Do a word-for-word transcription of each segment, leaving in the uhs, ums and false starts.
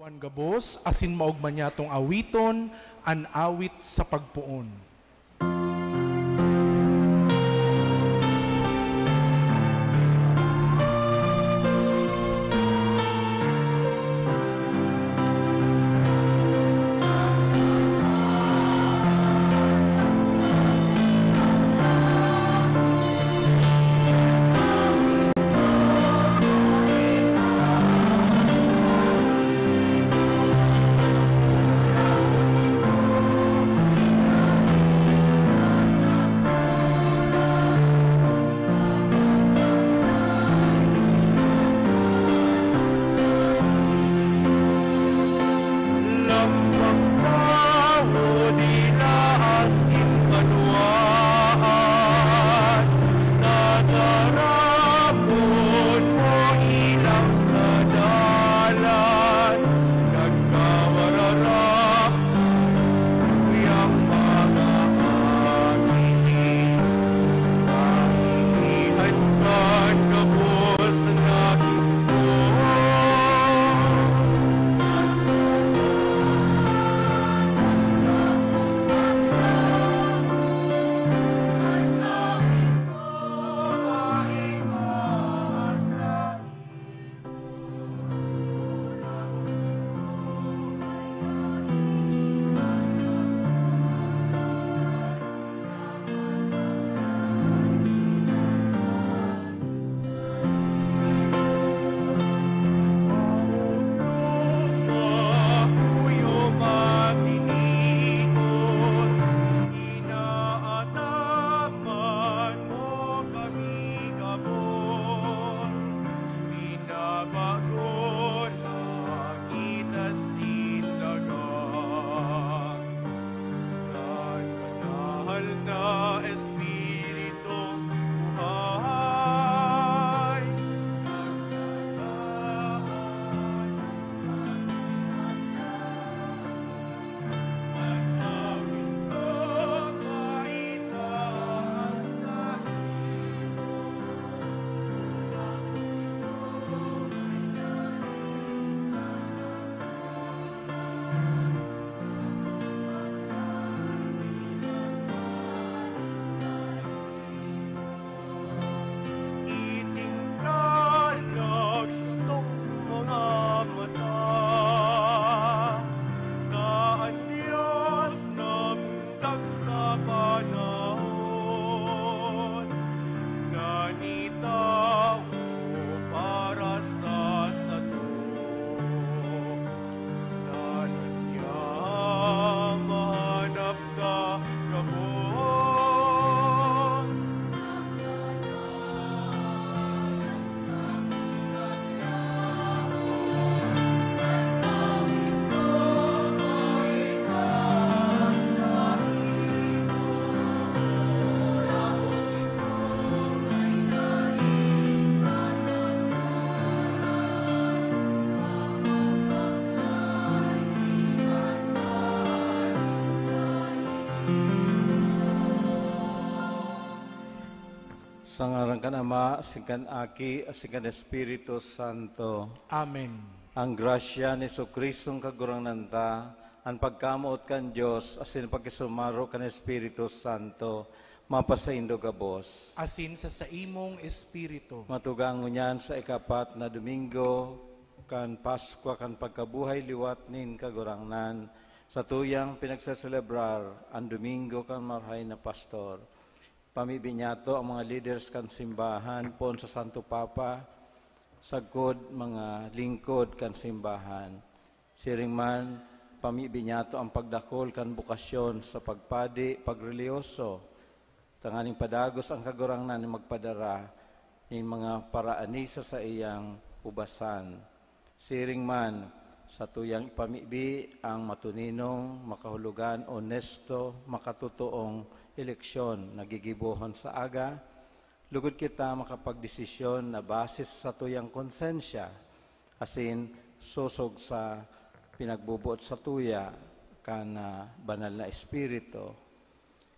An gabos asin maogma niyatong awiton an awit sa pagpoon. Lambang tawo, dila asin banwaan, tataramon mo ilang sa dalan, nagkawararap tuyang mga aki. Kahihiyan kan gabos na gibo. Inaataman mo kami gabos, binabago langit asin daga. Kan banal na Espiritong buhay, naglalaan sa Itingkalag satong mga mata, ta an Dios na mundag sa panahon, na nitawo para sa sato. Dalan niya mahanap ta gabos. Sa ngaran kan Ama, asin kan Aki, asin kan Espiritu Santo. Amen. Ang grasya ni Jesu-Cristong Kagurangnan ta, an pagkamoot kan Dios, asin an pakisumaro kan Espiritu Santo, mapasaindo gabos. Asin sa saimong espiritu. Matugang ngunyan sa ikapat na Domingo kan Paskwa kan pagkabuhay liwat nin Kagurangnan, satuyang pinagseselebrar an Domingo kan Marahay na Pastor. Pamibi niyato ang mga leaders kan simbahan poon sa Santo Papa, sagkod mga lingkod kan simbahan. Siring man, pamibi niyato ang pagdakul kan bokasyon sa pagpadi, pagrelihiyoso, tanganing padagos an Kagurangnan na magpadara nin mga paraani sa saiyang ubasan. Siring man, satuyang ipamibi ang matuninong, makahulogan, onesto, makatotoong eleksyon na gigibohon sa aga, lugod kita makapagdesisyon na base sa satuyang konsensya, asin sosog sa pinagboboot satuya kan, ah, Banal na Espiritu.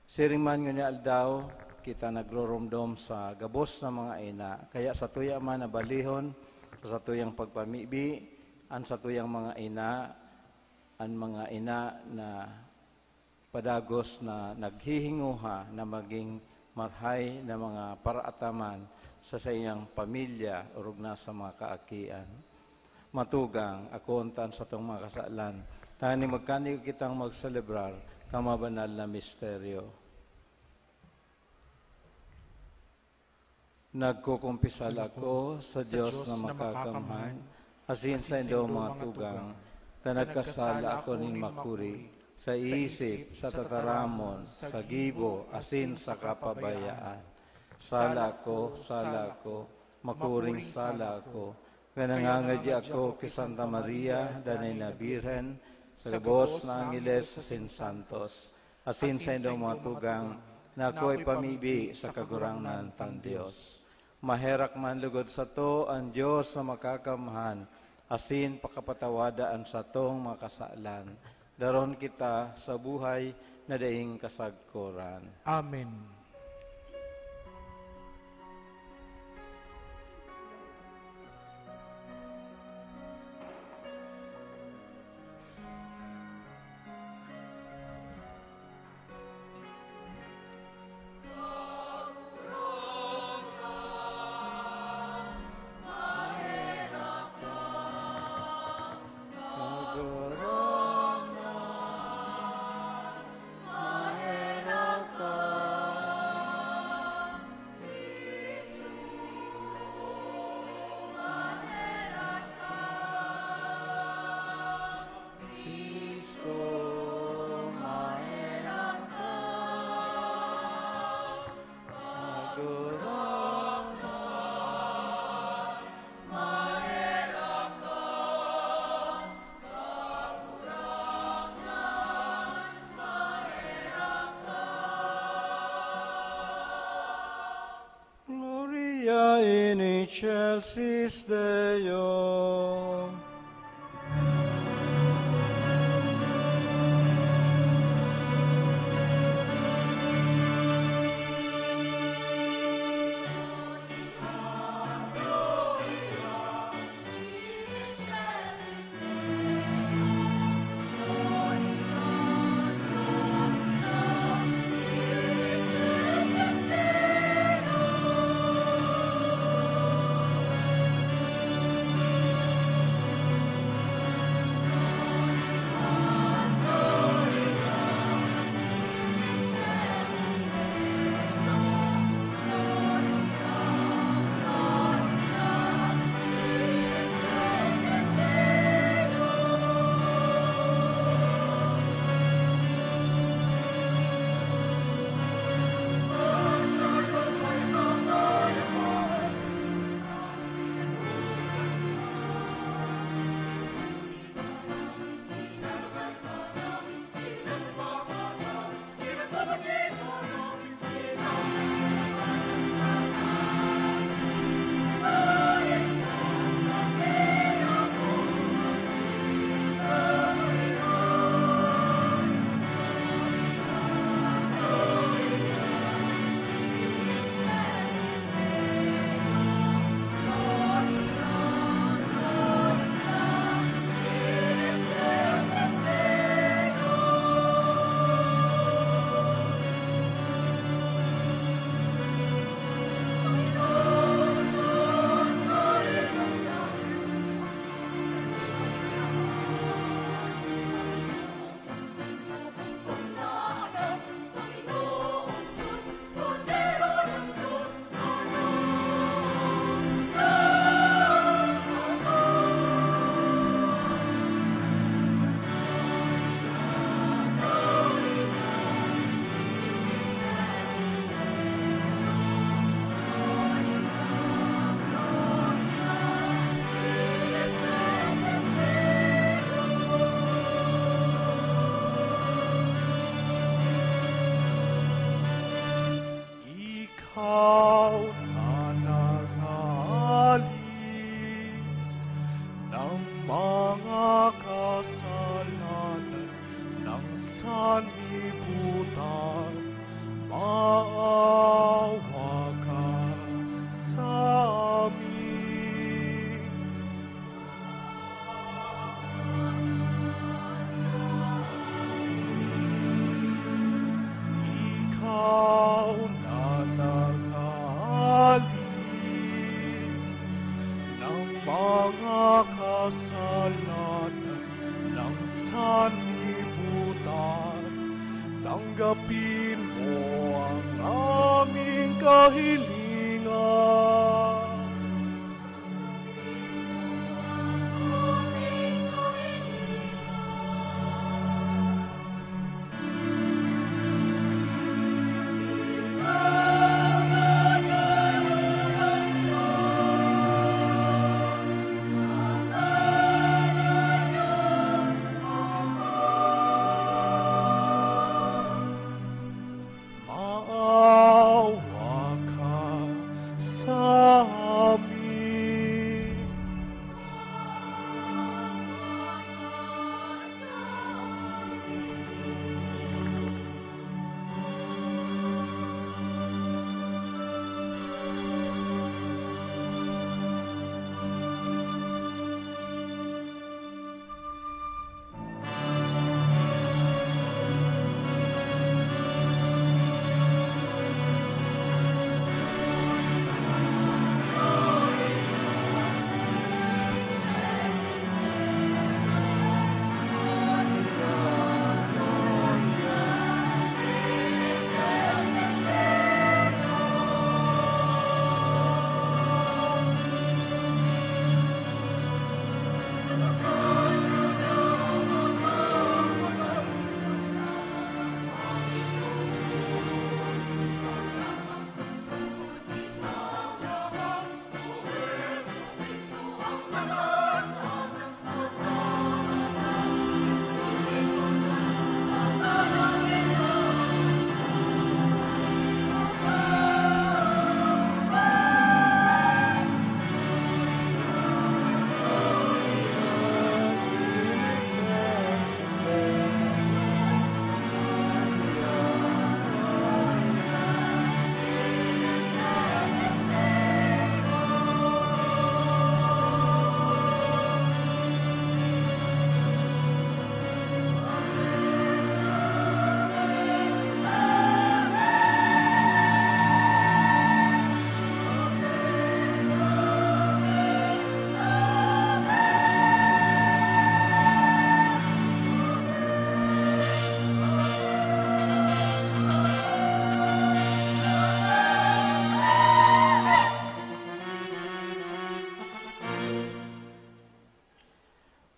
Siring man ngunyan aldaw, kita nagroromdom sa gabos na mga ina. Kaya satuya man na balihon sa satuyang pagpamibi, An satuyang mga ina, an mga ina na padagos na naghihinguha na magin marhay na mga paraataman sa saiyang pamilya orog na sa mga kaakian. Matugang, akoon ta an satong mga kasalan, tanganing magkaniyo kitang magselebrar kan mabanal na misteryo. Nagkukumpisal ako sa Dios na makakamhan, asin sa indong mga tugang, ta nagkasala ako nin makuri, sa isip, sa tataramon, sa gibo, asin sa kapabayaan. Sala ako, sala ako, makuring sala ako, kaya nangangadya ako ki Santa Maria, danay na Birhen, sa gabos na angeles asin santos, asin sa indong mga tugang, na ako ipamibi sa Kagurangnan tang Dios. Maherak man lugod sato an Dios na makakamhan, asin pakapatawada an satong mga kasalan. Daron kita sa buhay na daing kasagkoran. Amen. Gloria in excelsis Deo. Mga kasalanan ng sanlibutan, tanggapin mo ang aming kahilingan. Maawa ka sa amin.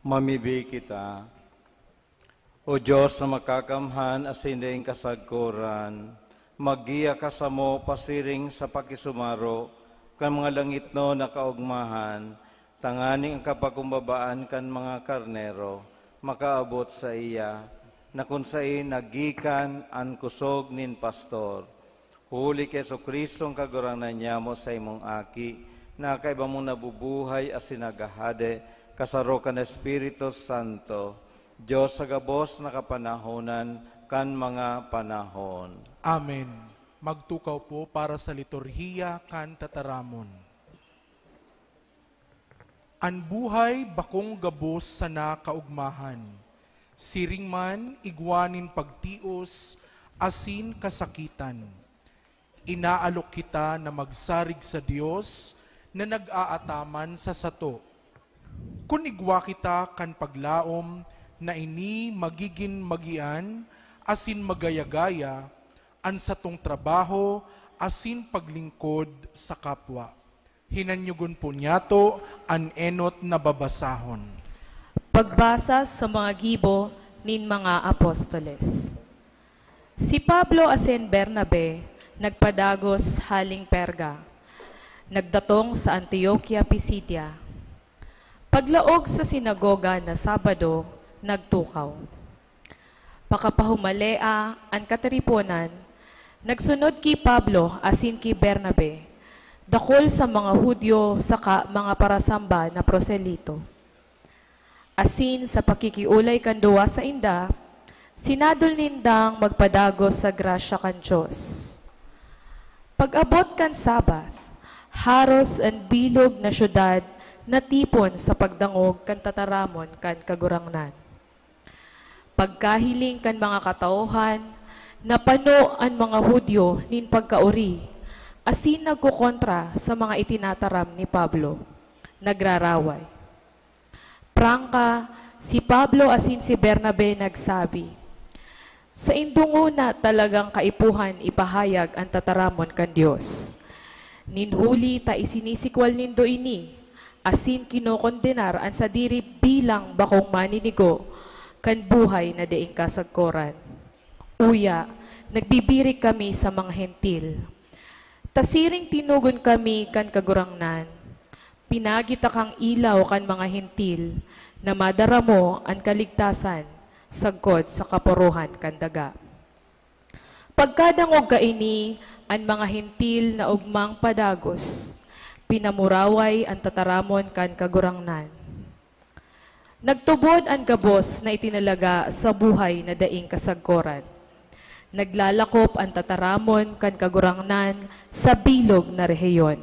Mamibi kita. O Dios na makakamhan asin daing kasagkoran, maggiya ka samo pasiring sa pakisumaro kan mga langitnon na kaogmahan, tanganing ang kapakumbabaan kan mga karnero makaabot saiya, na kun saen naggikan an kosog nin pastor. Huli ki Jesu-Cristo, an Kagurangnan niyamo, saimong Aki, na kaiba mong nabubuhay asin naghahade, kasaro kan Espiritu Santo, Dios sa gabos na kapanahonan kan mga panahon. Amen. Magtukaw po para sa liturhiya kan tataramon. An buhay bakong gabos sana kaogmahan, siring man igwa nin pagtios asin kasakitan. Inaalok kita na magsarig sa Dios na nag-aataman sa sato. Kun igwa kita kan paglaom na ini magigin magian asin magaya-gaya an satong trabaho asin paglingkod sa kapwa. Hinanyogon po niyato an enot na babasahon. Pagbasa sa mga gibo nin mga apostoles. Si Pablo asin Bernabe nagpadagos haling Perga, nagdatong sa Antioquia Pisidia. Paglaog sa sinagoga na Sabado, nagtukaw. Pakapahumalea an katiriponan, nagsunod ki Pablo asin ki Bernabe, dakul sa mga Judio saka mga parasamba na proselito. Asin sa pakikiolay kan duwa sainda, sinadol nindang magpadagos sa grasya kan Dios. Pag-abot kan Sabbath, haros an bilog na syudad natipon sa pagdangog kan tataramon kan Kagurangnan. Pagkahiling kan mga katauhan, napano an mga Judio nin pagkaori asin nagkokontra sa mga itinataram ni Pablo. Nagraraway. Prangka, si Pablo asin si Bernabe nagsabi, "Saindo nguna talagang kaipuhan ipahayag an tataramon kan Dios. Nin huli ta isinisikwal nindo ini, asin kinokondenar an sadiri bilang bakong maninigo kan buhay na daing kasagkoran. Uya, nagbibirik kami sa mga Hentil. Ta siring tinugon kami kan Kagurangnan, pinagi ta kang ilaw kan mga Hentil, na madara mo an kaligtasan sagkod sa kapurohan kan daga." Pagkadangog kaini, an mga Hentil na ugmang padagos, pinamuraway an tataramon kan Kagurangnan. Nagtubod an gabos na itinalaga sa buhay na daing kasagkoran. Naglalakop an tataramon kan Kagurangnan sa bilog na rehiyon.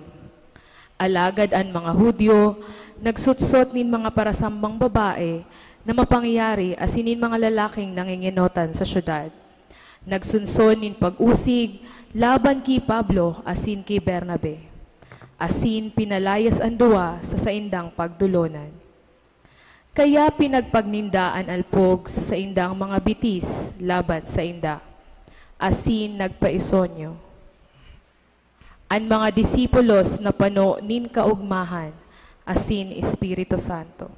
Alagad an mga Judio nagsutsot nin mga parasambang babae na mapangyari asin nin mga lalaking nangingenotan sa syudad. Nagsunson nin pag-usig laban ki Pablo asin ki Bernabe, asin pinalayas an duwa sa saindang pagdulonan. Kaya pinagpag ninda an alpog sa saindang mga bitis laban sainda, asin nagpaisonyo. An mga disipulos na pano nin kaogmahan asin Espiritu Santo.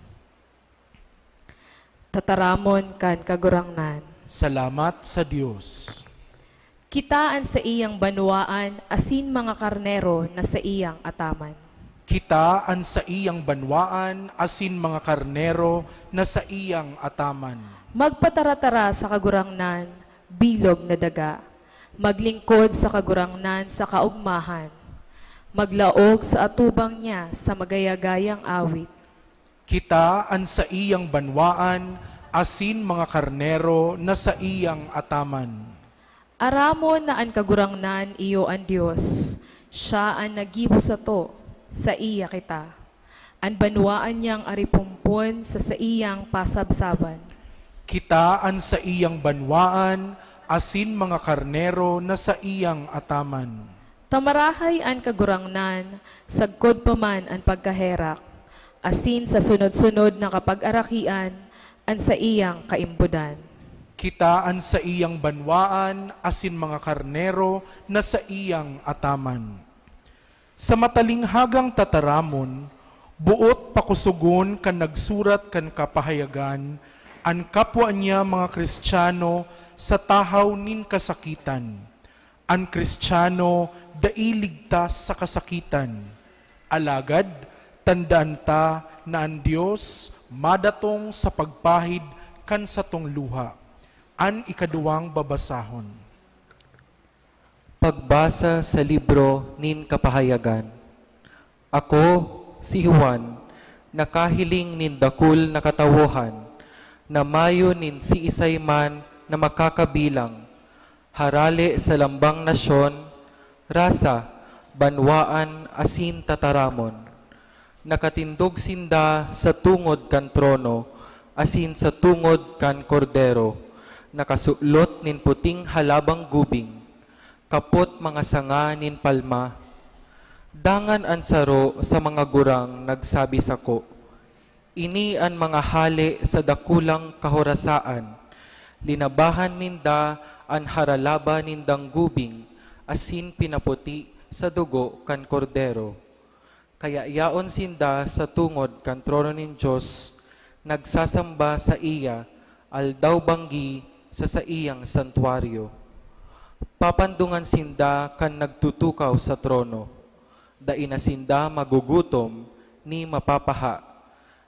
Tataramon kan Kagurangnan. Salamat sa Dios. Kita an saiyang banwaan asin mga karnero na saiyang ataman. Kita an saiyang banwaan asin mga karnero na saiyang ataman. Magpataratara sa Kagurangnan, bilog na daga. Maglingkod sa Kagurangnan sa kaogmahan. Maglaog sa atubang niya sa magayagayang awit. Kita an saiyang banwaan asin mga karnero na saiyang ataman. Aramon na an Kagurangnan iyo an Dios, siya an naggibo sato, saiya kita. An banwaan niyang aripompon sa saiyang pasabsaban. Kita an saiyang banwaan asin mga karnero na saiyang ataman. Ta marahay an Kagurangnan, sagkod pa man an pagkaherak, asin sa sunod-sunod na kapag-arakian an saiyang kaimbodan. Kita an saiyang banwaan asin mga karnero na saiyang ataman. Sa matalinghagang tataramon, boot pakosogon kan nagsurat kan Kapahayagan an kapwa niya mga Kristiyano sa tahaw nin kasakitan. An Kristiyano dai ligtas sa kasakitan. Alagad, tandaan ta na an Dios madatong sa pagpahid kan satong luha. An ikaduwang babasahon. Pagbasa sa libro nin Kapahayagan. Ako, si Juan, nakahiling nin dakul na katawohan, na mayo nin siisay man na makakabilang, harale sa lambang nasyon, rasa, banwaan asin tataramon. Nakatindog sinda sa tungod kan trono asin sa tungod kan Kordero, nakasulot nin puting halabang gubing, kapot mga sanga nin palma. Dangan an saro sa mga gurang nagsabi sako, "Ini an mga hale sa dakulang kahorasaan. Linabahan ninda an haralaba nindang gubing asin pinaputi sa dugo kan Kordero." Kaya yaon sinda sa tungod kan trono nin Dios, nagsasamba saiya aldaw-banggi sa saiyang santuaryo. Papandungan sinda kan nagtutukaw sa trono. Dai na sinda magugutom ni mapapaha.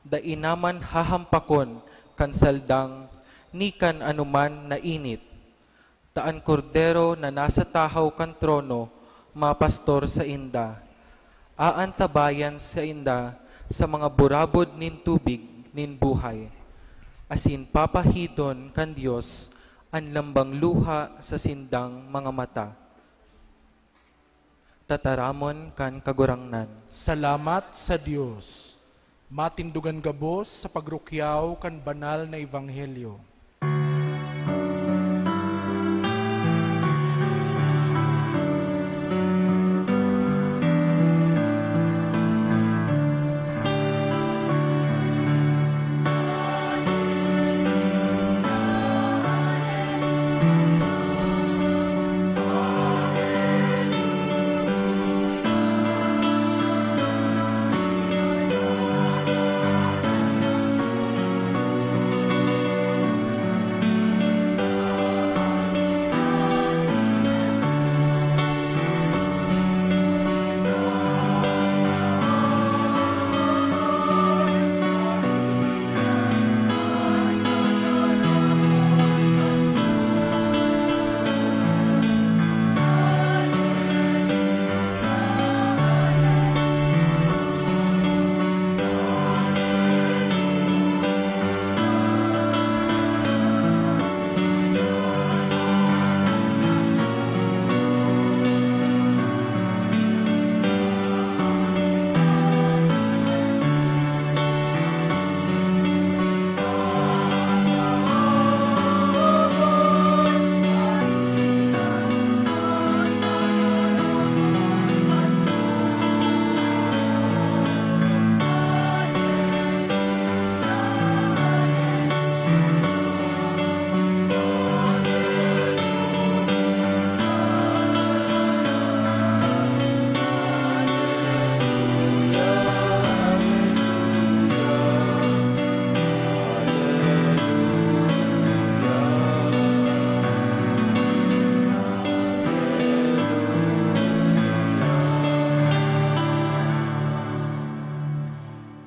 Dai na man hahampakon kan saldang ni kan anoman na init. Ta an Kordero na nasa tahaw kan trono mapastor sainda. Aantabayan sainda sa mga burabod nin tubig nin buhay, asin papahidon kan Dios an lambang luha sa sindang mga mata. Tataramon kan Kagurangnan. Salamat sa Dios. Matindogan gabos sa pagrukyaw kan banal na ebanghelyo.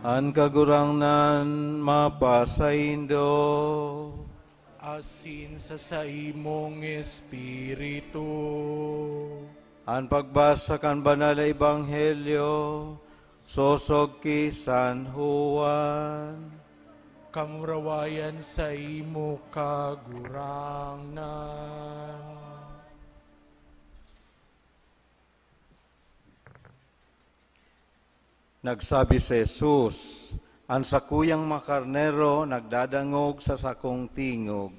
An Kagurangnan mapasaindo. Asin sa saimong espiritu. An pagbasa kan Banal na Ebanghelyo sosog ki San Juan. Kamurawayan saimo, Kagurangnan. Nagsabi si Jesus, "An sakuyang mga karnero nagdadangog sa sakong tingog.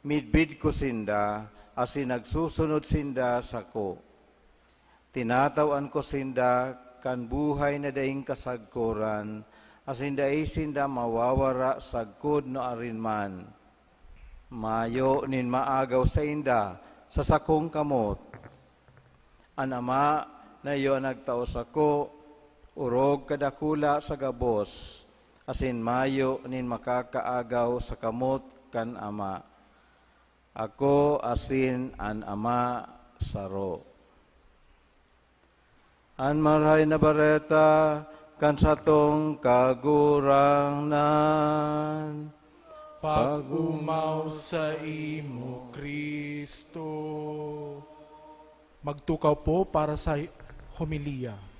Midbid ko sinda, asin nagsusunod sinda sako. Tinatawan ko sinda kan buhay na daing kasagkoran, asin dai sinda mawawara sagkod nuarin man. Mayo nin maagaw sainda sa sakong kamot. An Ama na iyo an nagtao sako, orog kadakula sa gabos, asin mayo nin makakaagaw sa kamot kan Ama. Ako asin an Ama saro." An Marahay na Bareta kan satong Kagurangnan. Pag-omaw saimo, Cristo. Magtukaw po para sa homilya.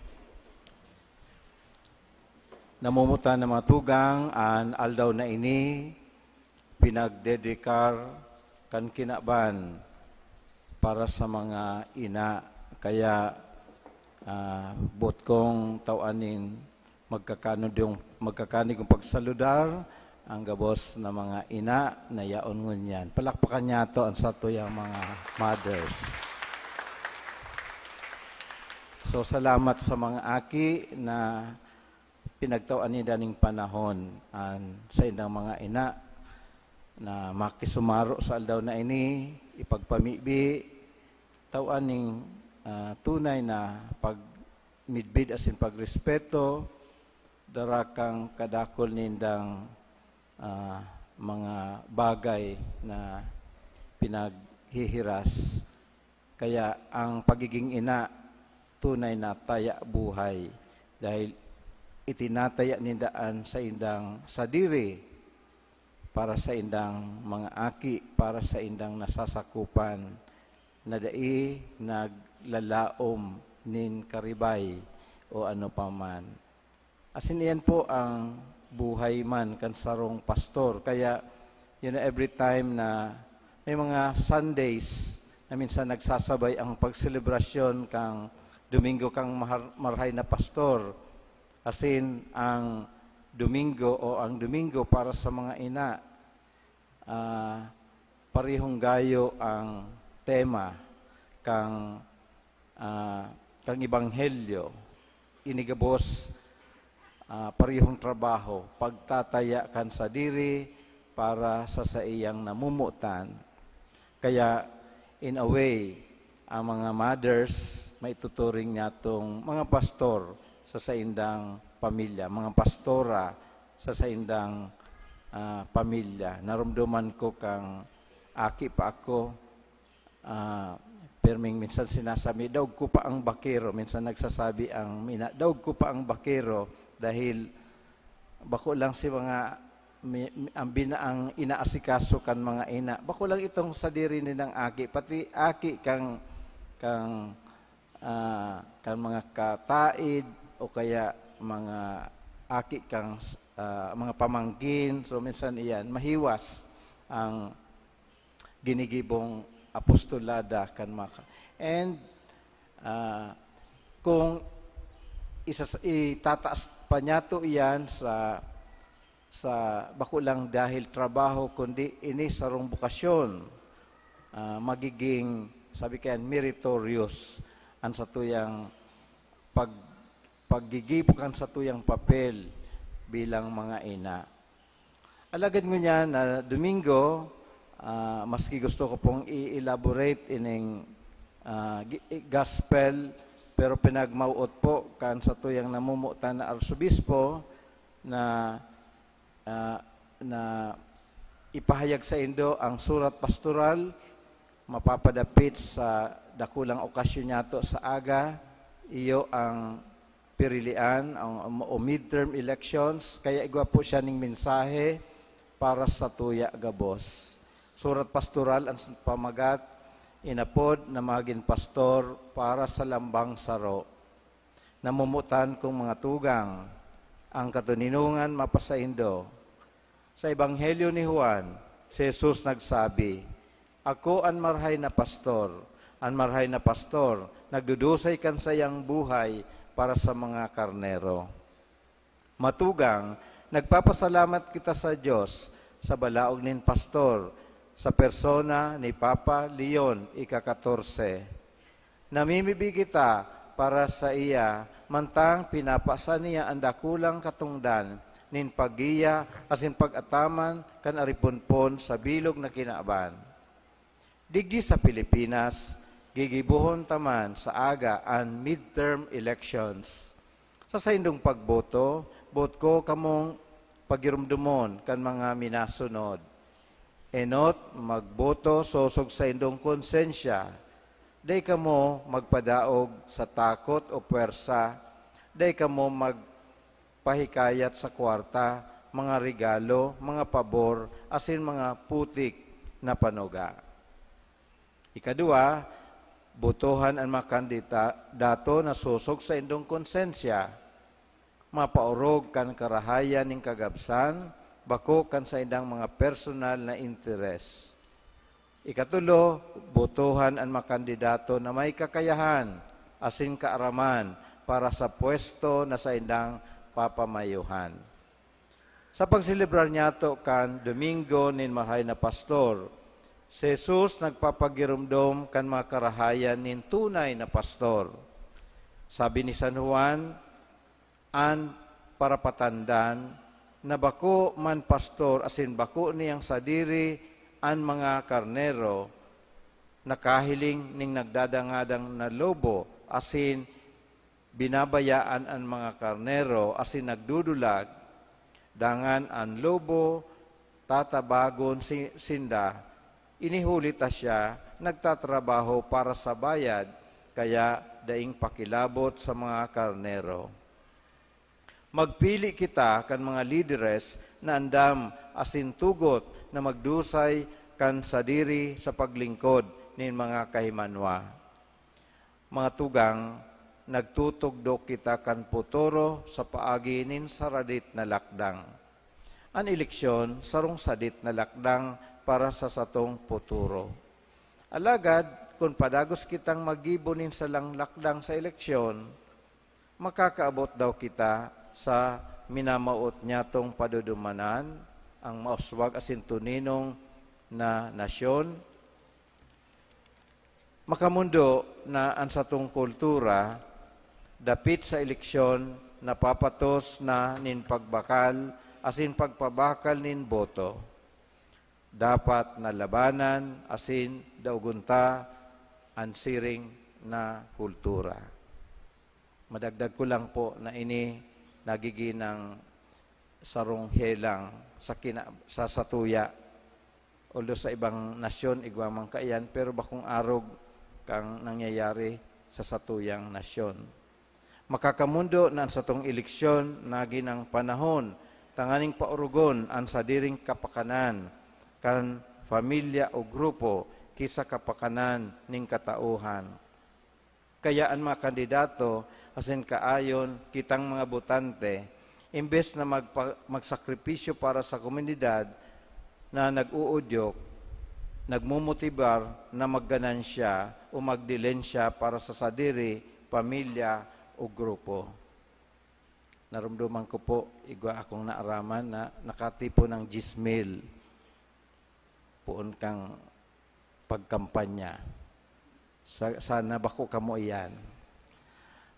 Namumutan na mga tugang, an aldaw na ini pinagdedikar kan kinaban para sa mga ina. Kaya, ah, boot kong tawanin magkakano diyong, magkakani kong pagsaludar ang gabos na mga ina na yaon ngunyan. Palakpakan niyato an satuyang mga mothers. So, salamat sa mga aki na pinagtawan ninda ning panahon an saindang mga ina na makisumaro sa aldaw na ini, ipagpamibi, tawan ning, ah, tunay na pagmidbid asin pagrespeto, dara kan kadakul nindang, ah, mga bagay na pinaghihiras. Kaya ang pagiging ina, tunay na taya buhay, dahil itinataya ninda an saindang sadiri para saindang mga aki, para saindang nasasakupan na dai naglalaom nin karibay o ano pa man. Asin iyan po ang buhay man kan sarong pastor. Kaya, you know, every time na may mga Sundays na minsan nagsasabay ang pagselebrasyon kan Domingo kan Mahar-, Marahay na Pastor, asin ang Domingo o ang Domingo para sa mga ina, ah, parehong gayo ang tema kan, ah, kan ebanghelyo. Ini gabos, ah, parehong trabaho, pagtataya kan sadiri para sa saiyang namomotan. Kaya, in a way, ang mga mothers, maituturing niyatong mga pastor sa saindang pamilya, mga pastora sa saindang, ah, pamilya. Naromdoman ko kan aki pa ako, ah, pirming minsan sinasabi, "Daog ko pa ang bakero." Minsan nagsasabi ang ina, "Daog ko pa ang bakero," dahil bako lang si mga mi-, mi-, ang bina-, ang inaasikaso kan mga ina. Bako lang itong sadiri nilang aki, pati aki kan, kan, ah, kan mga kataid o kaya mga aki kan, ah, mga pamangkin. So, minsan iyan, mahiwas ang ginigibong apostolada kan mga ka-, and, ah, kung isas-, itataas pa niyato iyan sa, sa bako lang dahil trabaho, kundi ini sarong bokasyon, ah, magiging, sabi kayan, meritorious an satuyang pag-, paggigibo kan satuyang papel bilang mga ina. Alagad ngunyan na Domingo, ah, maski gusto ko pong i-elaborate ining, ah, gi-, i-, gospel, pero pinagmawot po kan satuyang namomotan na arsobispo na, ah, na ipahayag saindo ang surat pastoral, mapapadapit sa dakulang okasyon niyato sa aga, iyo ang pirilian ang, o midterm elections, kaya igwa po siya ning mensahe para sa tuya gabos. Surat pastoral ang pamagat, inapod na magin pastor para sa lambang saro. Namumutan kong mga tugang, ang katoninongan mapasaindo. Sa Ebanghelyo ni Juan, si Jesus nagsabi, "Ako an marahay na pastor. An marahay na pastor nagdudusay kan sayang buhay para sa mga karnero." Matugang, nagpapasalamat kita sa Dios sa balaog nin pastor, sa persona ni Papa Leon ika-katorse. Namimibi kita para sa iya, mantang pinapasa niya an dakulang katongdan nin paggiya asin pag-ataman kan ariponpon sa bilog na kinaban. Digdi sa Pilipinas, gigibohon ta man sa aga an midterm elections. Sa saindong pagboto, boot ko kamong pagirumdomon kan mga minasunod. Enot, magboto sosog saindong konsensya. Dai kamo magpadaog sa takot o pwersa. Dai kamo magpahikayat sa kwarta, mga regalo, mga pabor, asin mga putik na panuga. Ikadua, botohan an mga kandidato na sosog saindong konsensya. Mapaorog kan karahayan nin kagabsan, bako kan saindang mga personal na interes. Ikatulo, botohan an mga kandidato na may kakayahan asin kaaraman para sa pwesto na saindang papamayohan. Sa pagselebrar niyato kan Domingo nin Marahay na Pastor, si Jesus nagpapagiromdom kan mga karahayan nin tunay na pastor. Sabi ni San Juan, an parapatandan na bako man pastor asin bako niyang sadiri an mga karnero, nakahiling nin nagdadangadang na lobo asin binabayaan an mga karnero asin nagdudulag, dangan an lobo tatabagon si-, sinda. Ini huli ta siya nagtatrabaho para sa bayad, kaya daing pakilabot sa mga karnero. Magpili kita kan mga lideres na andam asin tugot na magdusay kan sadiri sa paglingkod nin mga kahimanwa. Mga tugang, nagtutugdok kita kan puturo sa paagi nin saradit na lakdang. An eleksyon, sarong sadit na lakdang para sa satong puturo. Alagad, kun padagos kitang maggibo nin salang lakdang sa eleksyon, makakaabot daw kita sa minamawot nyatong padudumanan, ang mauswag asin tuninong na nasyon? Makamondo na an satong kultura, dapit sa eleksyon, napapatos na nin pagbakal asin pagpabakal nin boto. Dapat na labanan asin daogon ta an siring na kultura. Madagdag ko lang po na ini nagiging sarong helang sa kina-, sa satuya. Although sa ibang nasyon, igwa man kaiyan, pero bakong arog kang nangyayari sa satuyang nasyon. Makakamondo na an satong eleksyon, nagin ang panahon tanganing paorogon an sadiring kapakanan kan pamilya o grupo ki sa kapakanan nin katauhan. Kaya an mga kandidato asin kaayon kitang mga botante, imbes na magpa-, magsakripisyo para sa komunidad na nag-uudyok, nagmomotibar na magganansya o magdilensya para sa sadiri, pamilya o grupo. Naromdoman ko po, igwa akong naaraman na nakatipon ng diyes mil. Poon kang pagkampanya. Sa-, sana bako kamo iyan.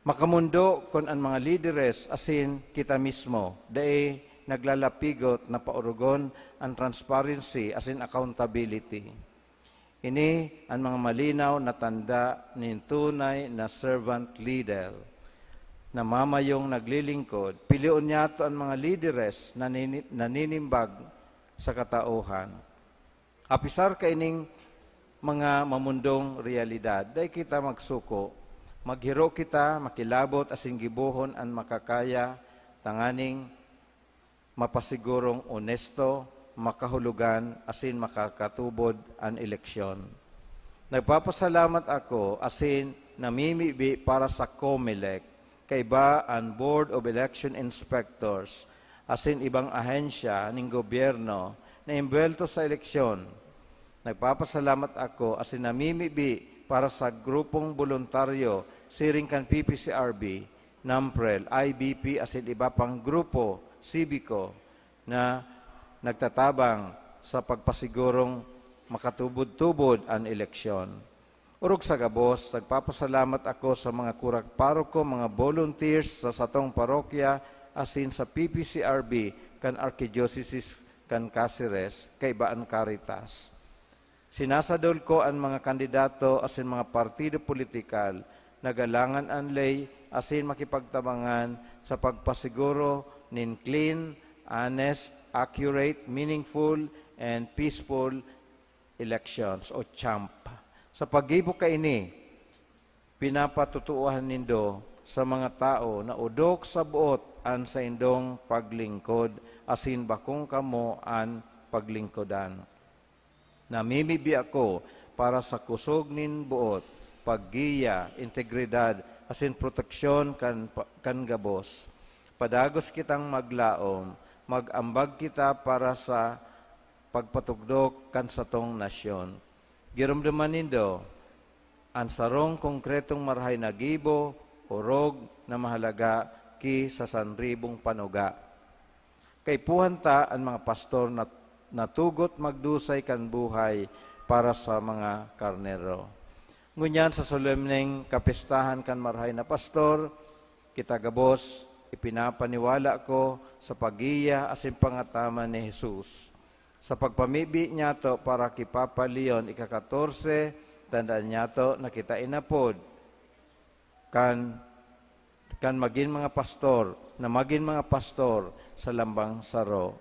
Makamondo kun an mga lideres asin kita mismo dai naglalapigot na paorogon an transparency asin accountability. Ini an mga malinaw na tanda nin tunay na servant leader. Namamayong naglilingkod, pilion niyato an mga lideres na nini-, naninimbag sa katauhan. Apisar kaining mga mamundong realidad, dai kita magsuko. Maghiro kita, makilabot asin gibohon an makakaya tanganing mapasigurong onesto, makahulogan, asin makakatubod an eleksyon. Nagpapasalamat ako asin namimibi para sa Comelec, kaiba an Board of Election Inspectors, asin ibang ahensya nin gobyerno na embuwelto sa eleksyon. Nagpapasalamat ako asin namimibi para sa grupong boluntaryo siring kan P P C R B, NAMPREL, I B P asin iba pang grupo sibiko na nagtatabang sa pagpasigurong makatubod-tubod an eleksyon. Orog sa gabos, nagpapasalamat ako sa mga kurak paroko, mga volunteers sa satong parokya, asin sa P P C R B kan Arkidiyosesis kan Caceres, kaiba an Caritas. Sinasadol ko an mga kandidato asin mga partido politikal na galangan an ley asin makipagtabangan sa pagpasiguro nin clean, honest, accurate, meaningful, and peaceful elections o CHAMP. Sa paggibo kaini, pinapatotoohan nindo sa mga tawo na odok sa boot an saindong paglingkod asin bakong kamo an paglingkodan. Namimibi ako para sa kusog nin boot, paggiya, integridad, asin proteksyon kan, kan gabos. Padagos kitang maglaom, mag-ambag kita para sa pagpatugdok kan satong nasyon. Giromdoman nindo, an sarong konkretong marahay na gibo, orog na mahalaga ki sa sanribong panuga. Kaipuhan ta an mga pastor na natugot magdusay kan buhay para sa mga karnero. Ngunyan sa solemneng kapistahan kan marahay na pastor, kita gabos ipinapaniwala ko sa paggiya asin pangataman ni Jesus. Sa pagpamibi niyato para ki Papa Leon ika-katorse, tandaan niyato na kita inapod kan, kan magin mga pastor, na magin mga pastor sa lambang saro.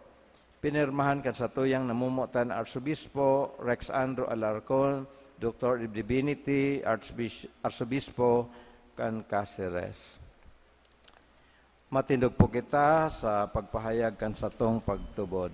Pinirmahan kan satuyang namomotan Arsobispo Rex Andrew Alarcon, Doctor of Divinity, Archbis-, Arsobispo kan Caceres. Matindog po kita sa pagpahayag kan satong pagtubod.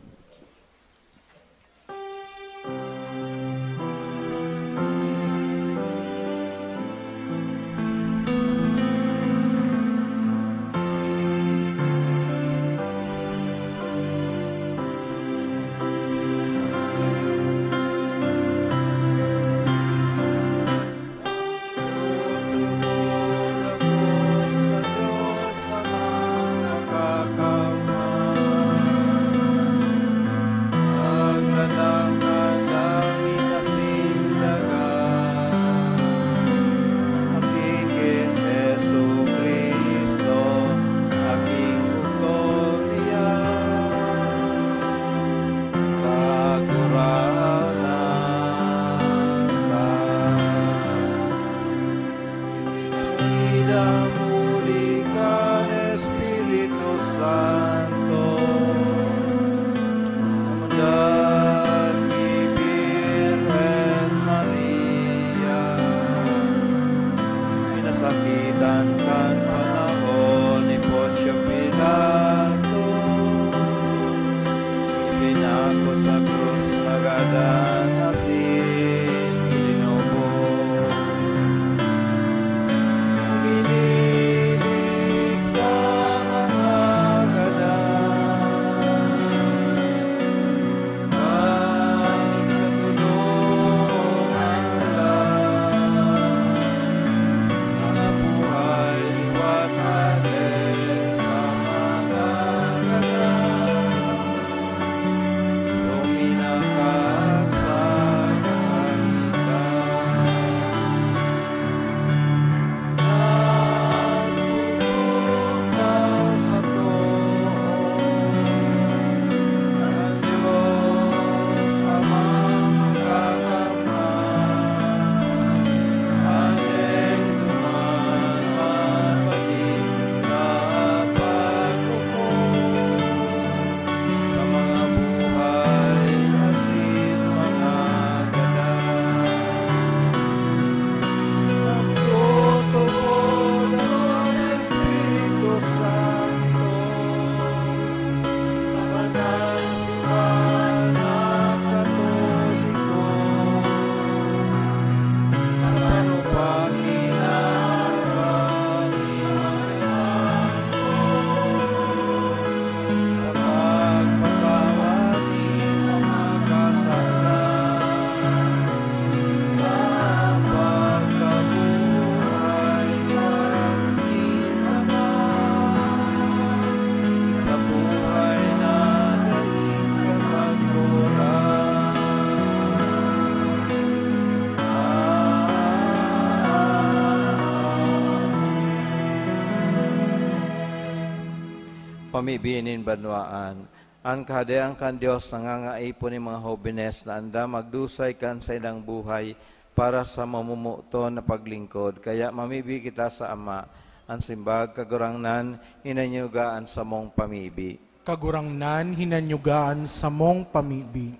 Pamibi nin banwaan. An Kahadean kan Dios nangangaipon nin mga hobenes na andam magdusay kan saindang buhay para sa mamomoton na paglingkod. Kaya mamibi kita sa Ama, an simbag, Kagurangnan, hinanyuga an samong pamibi. Kagurangnan, hinanyuga an samong pamibi.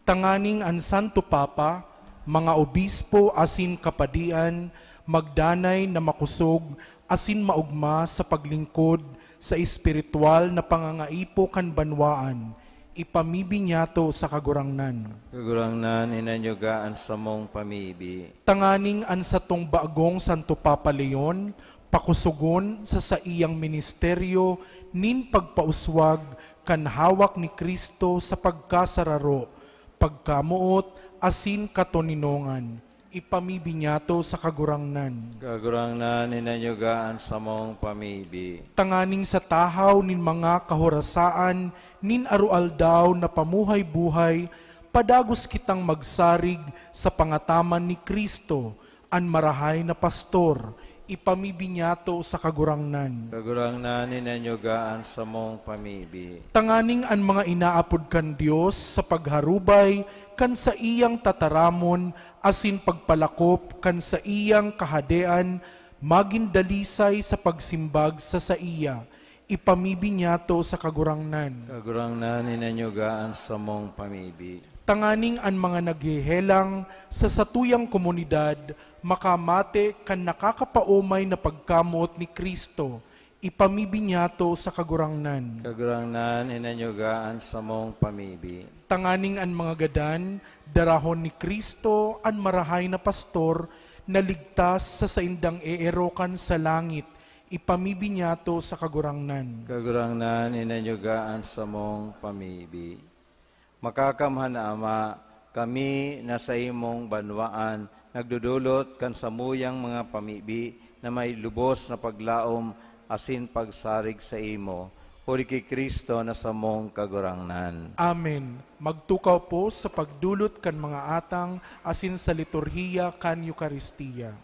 Tanganing an Santo Papa, mga obispo asin kapadian magdanay na makosog asin maogma sa paglingkod sa espirituwal na pangangaipo kan banwaan, ipamibi niyato sa Kagurangnan. Kagurangnan, hinanyuga an samong pamibi. Tanganing an satong bagong Santo Papa Leon pakosogon sa saiyang ministeryo nin pagpauswag kan hawak ni Cristo sa pagkasararo, pagkamoot, asin katoninongan. Ipamibi niyato sa Kagurangnan. Kagurangnan, hinanyuga an samong pamibi. Tanganing sa tahaw nin mga kahorasaan nin aroaldaw na pamuhay-buhay, padagos kitang magsarig sa pangataman ni Cristo, an marahay na pastor, ipamibi niyato sa Kagurangnan. Kagurangnan, hinanyuga an samong pamibi. Tanganing an mga inaapod kan Dios sa pagharubay kan saiyang tataramon asin pagpalakop kan saiyang kahadean magin dalisay sa pagsimbag sa saiya, ipamibi niyato sa Kagurangnan. Kagurangnan, hinanyuga an samong pamibi. Tanganing an mga naghehelang sa satuyang komunidad makamate kan nakakapaomay na pagkamoot ni Cristo, ipamibi niyato sa Kagurangnan. Kagurangnan, hinanyuga an samong pamibi. Tanganing an mga gadan, darahon ni Cristo, an marahay na pastor, na ligtas sa saindang eerokan sa langit, ipamibi niyato sa Kagurangnan. Kagurangnan, hinanyuga an samong pamibi. Makakamhan na Ama, kami na saimong banwaan nagdodolot kan samuyang mga pamibi na may lubos na paglaom asin pagsarig saimo, huli ki Cristo na samong Kagurangnan. Amen. Magtukaw po sa pagdolot kan mga atang asin sa liturhiya kan Eukaristia.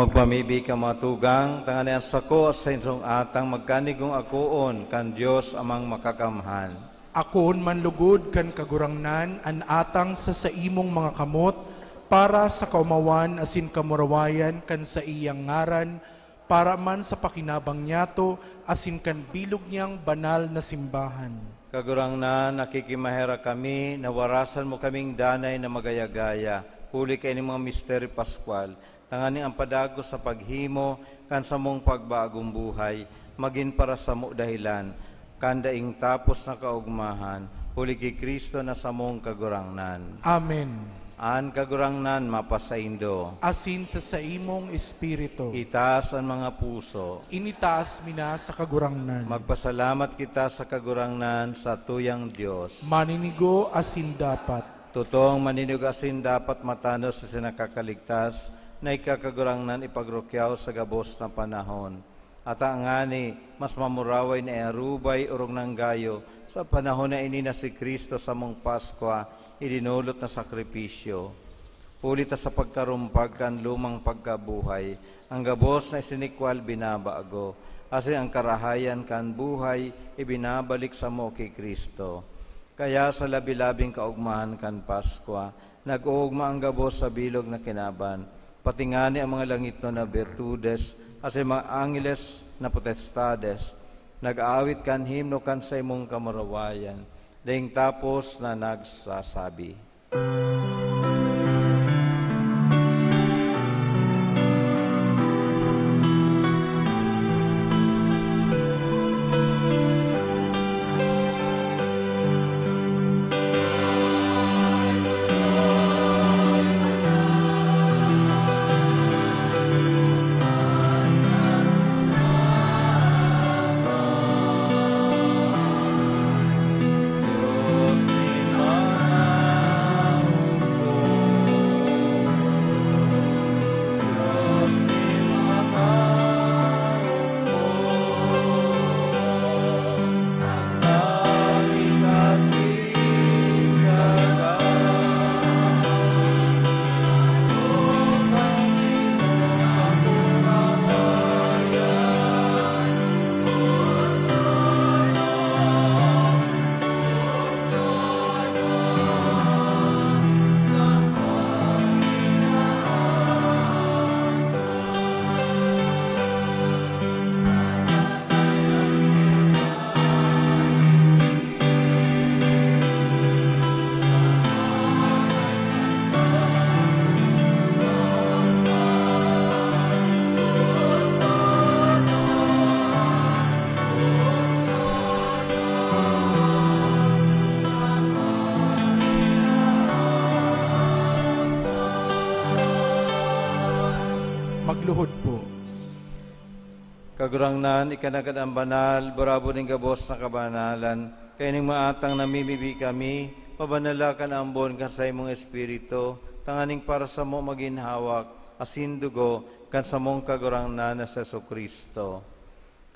Magpamibi ka, mga tugang, tanganing an sako asin saindong atang magkanigong akoon kan Dios Amang Makakamhan. Akoon man lugod kan Kagurangnan an atang sa saimong mga kamot, para sa kaomawan asin kamurawayan kan saiyang ngaran, para man sa pakinabang niyato asin kan bilog niyang banal na simbahan. Kagurangnan, nakikimaherak kami na warasan mo kaming danay na magaya-gaya huli kaining mga misteryo paskwal, tanganing an padagos sa paghimo kan samong pagbagong buhay magin para samo dahelan kan daing tapos na kaogmahan, huli ki Cristo na samong Kagurangnan. Amen. An Kagurangnan mapasaindo. Asin sa saimong espiritu. Itaas an mga puso. Initaas mi na sa Kagurangnan. Magpasalamat kita sa Kagurangnan, sa tuyang Dios. Maninigo asin dapat. Totoong maninigo asin dapat matanos asin nakakaligtas na ika, Kagurangnan, ipagrukyaw sa gabos na panahon. Ata ngani, mas mamuraway na iarubay orog nang gayo sa panahon na ini na si Cristo samong Paskwa idinolot na sakripisyo. Huli ta sa pagkarumpag kan lumang pagkabuhay, ang gabos na isinikwal binabago, asin ang karahayan kan buhay ibinabalik samo ki Cristo. Kaya sa labi-labing kaogmahan kan Paskwa, nag-oogma ang gabos sa bilog na kinaban, pati ngani ang mga langitnon na birtudes asin mga angeles na potestades, nag-aawit kan himno kan saimong kamurawayan, daing tapos na nagsasabi. Magluhod po. Kagurangnan, ika na gad an banal, barabon nin gabos na kabanalan. Kaining mga atang namimibi kami, pabanala kan ambon kan saimong Espiritu, tanganing para samo magin hawak asin dugo kan samong Kagurangnan na si Jesu-Cristo.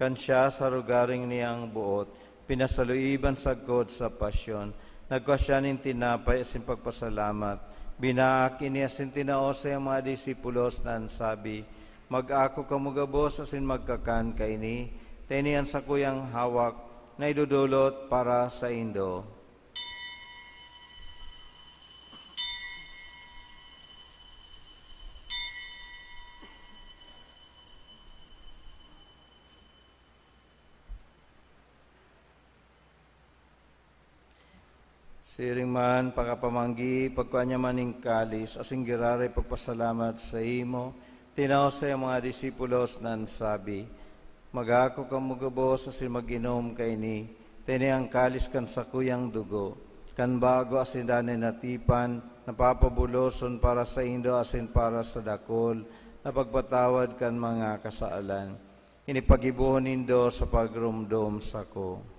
Kan siya sa rogaring niyang boot, pinasaluiban sagkod sa pasyon, nagkua siya nin tinapay asin pagpasalamat, binaak ini asin tinao sa iyang mga disipulos na an sabi, "Mag-ako kamo gabos asin magkakan kaini, ta ini an sakuyang hawak na idodolot para saindo." Siring man, pakapamanggi, pagkua niya man nin kalis, asin giraray pagpasalamat saimo, tinao sa iyang mga disipulos na an sabi, "Mag-ako kamo gabos asin mag-inom kaini, ta ini an kalis kan sakuyang dugo, kan bago asin danay na tipan, na papabuloson para saindo asin para sa dakul, na pagpatawad kan mga kasalan. Ini paggibohon nindo sa pagromdom sako."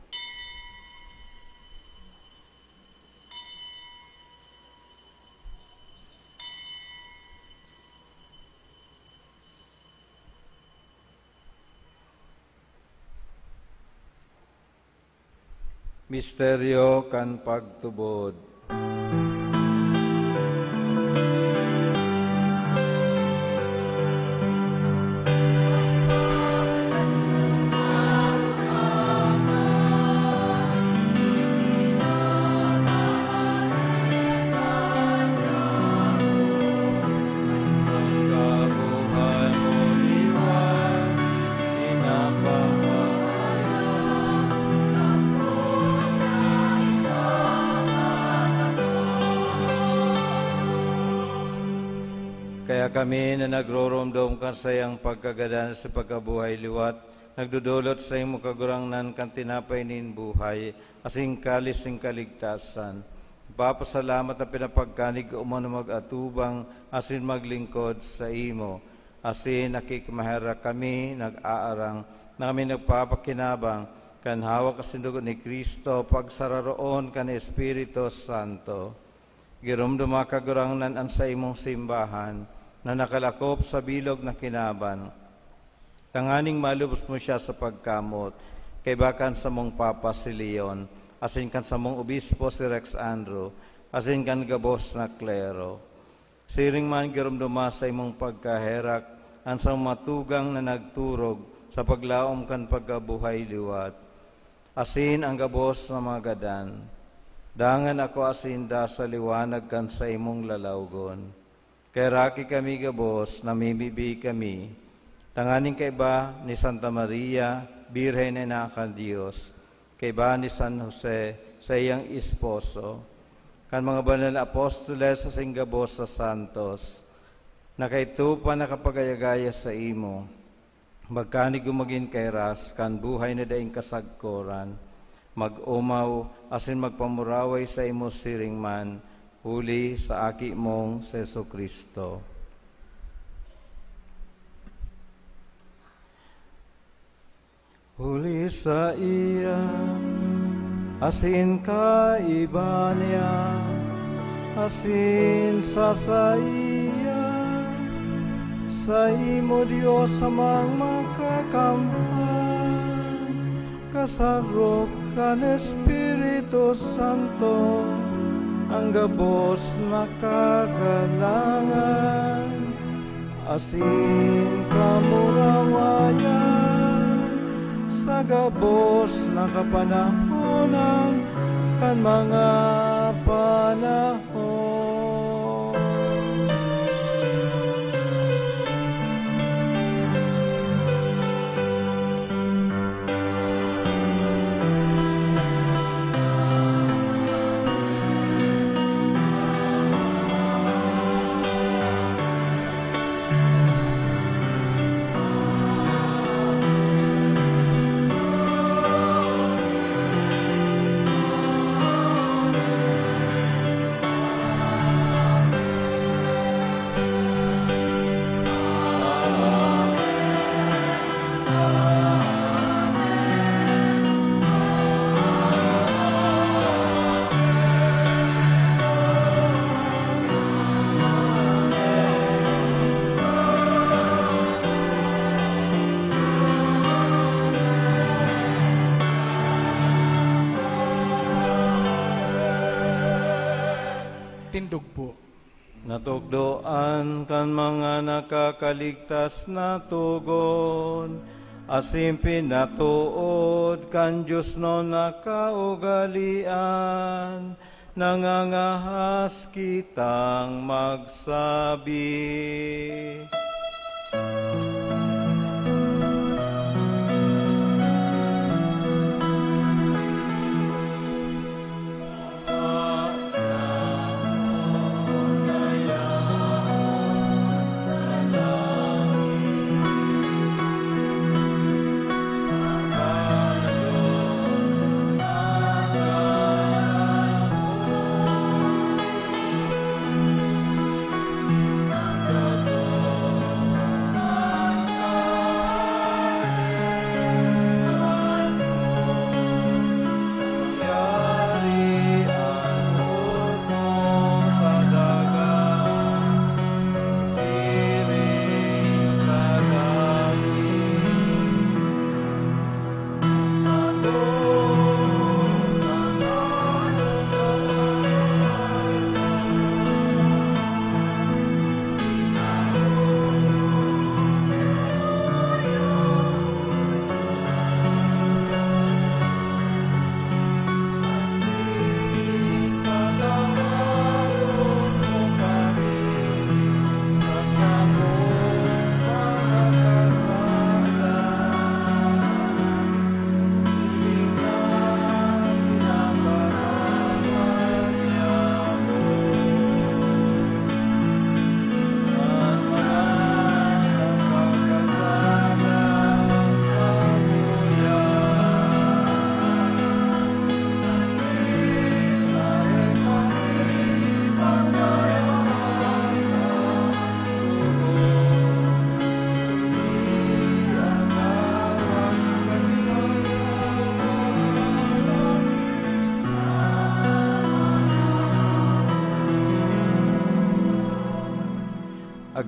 Misteryo kan pagtubod. Kami na nagroromdom kan saiyang pagkagadan sa pagkabuhay liwat, nagdodolot sa imo, Kagurangnan, kan tinapay nin buhay, asin kalis nin kaligtasan. Papasalamat na pinapagkanig ka umano mag-atubang asin maglingkod sa imo. Asin nakikmaherak kami, nag-aarang na kami nagpapakinabang kan hawak asin dugo ni Cristo, pagsararoon kan Espiritu Santo. Giromdoma, Kagurangnan, an saimong simbahan na nakalakop sa bilog na kinaban, tanganing malubos mo siya sa pagkamot, kaiba kan samong Papa si Leon, asin kan samong Obispo si Rex Andrew, asin kan gabos na klero. Siring man, giromdoma sa imong pagkaherak an samong mga tugang na nagturog sa paglaom kan pagkabuhay liwat, asin an gabos na mga gadan. Dangan akoa sinda sa liwanag kan saimong lalawgon. Kaheraki kami gabos, namimibi kami, tanganing kaiba ni Santa Maria, Birhen na Ina kan Dios, kaiba ni San Jose, saiyang esposo, kan mga banal na apostoles asin gabos na santos, na kaidto pa nakapag-ayagaya saimo, magkanig o magin kairas kan buhay na daing kasagkoran, mag-omaw asin magpamuraway saimo siring man, huli sa Aki mong si Jesu-Cristo. Huli saiya, asin kaiba niya, asin sa saiya, saimo, Dios Amang Makakamhan, kasarog kan Espiritu Santo, an gabos na kagalangan asin kamurawayan sa gabos na kapanahonan kan mga panahon. Tindog po. Natukdoan kan mga nakakaligtas na togon, asin pinatood kan diosnon na kaugalean, nangangahas kitang magsabi.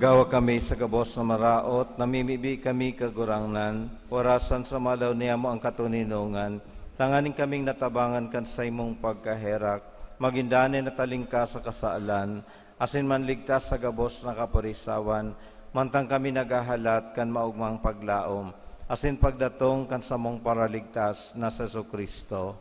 Gawa kami sa gabos na maraot, namimibi kami, Kagurangnan, orasan sa malaw niyamo ang katoninongan, tanganing kaming natabangan kan saimong pagkaherak, magin danay na talingkas sa kasalan, asin manligtas sa gabos na kaporisawan, mantang kami naghahalat kan maogmang paglaom, asin pagdatong kan samong Paraligtas na si Jesu-Cristo.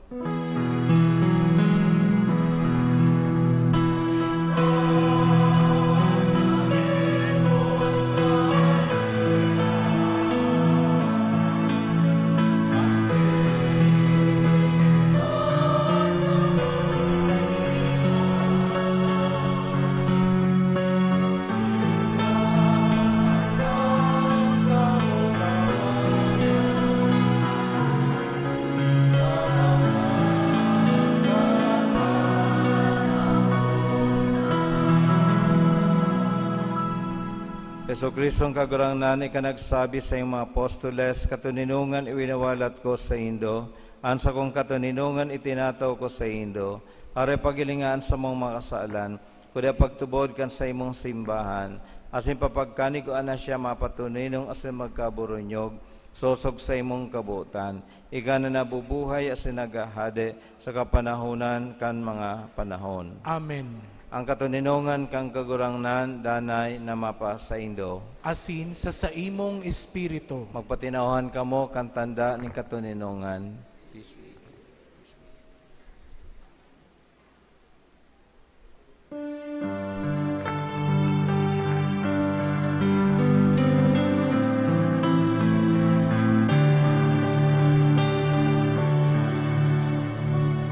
Jesu-Cristong Kagurangnan, ika nagsabi sa iyong mga apostoles, "Katoninongan iwinawalat ko saindo, an sakong katoninongan itinataw ko saindo." Aroy, paghilinga an samong mga kasalan, kuda pagtubod kan saimong simbahan, asin papagkanigoan na siya mapatoninong asin magkaburunyog, sosog sa imong kabotan. Ika na nabubuhay asin naghahade sa kapanahonan kan mga panahon. Amen. Ang katoninongan kan Kagurangnan danay na mapasaindo. Asin sa saimong espiritu. Magpatinauhan kamo kan tanda nin katoninongan.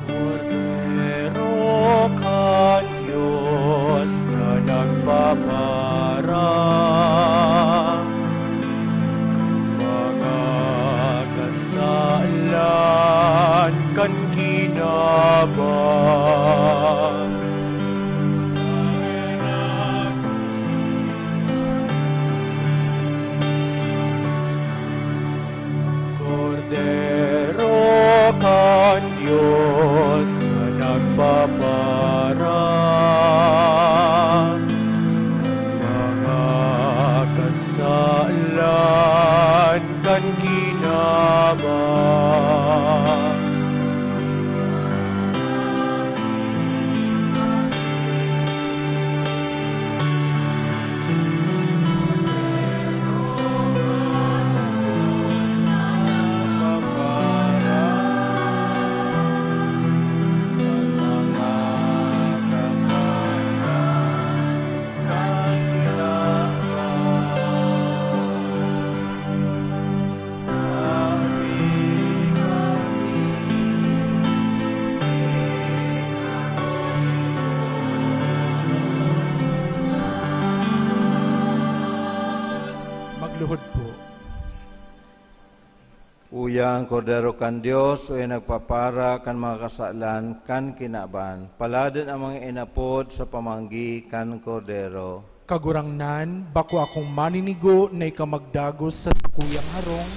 Kordero kan Dios na nagpapara kan mga kasalan kan kinaban. Kordero kan Dios na nagpapara kan mga kasalan kan kinaban. Magluhod po. Uya an Kordero kan Dios, uya nagpapara kan mga kasalan kan kinaban. Paladan an mga inapod sa pamanggi kan Kordero. Kagurangnan, bako akong maninigo na ika magdagos sa sakuyang harong,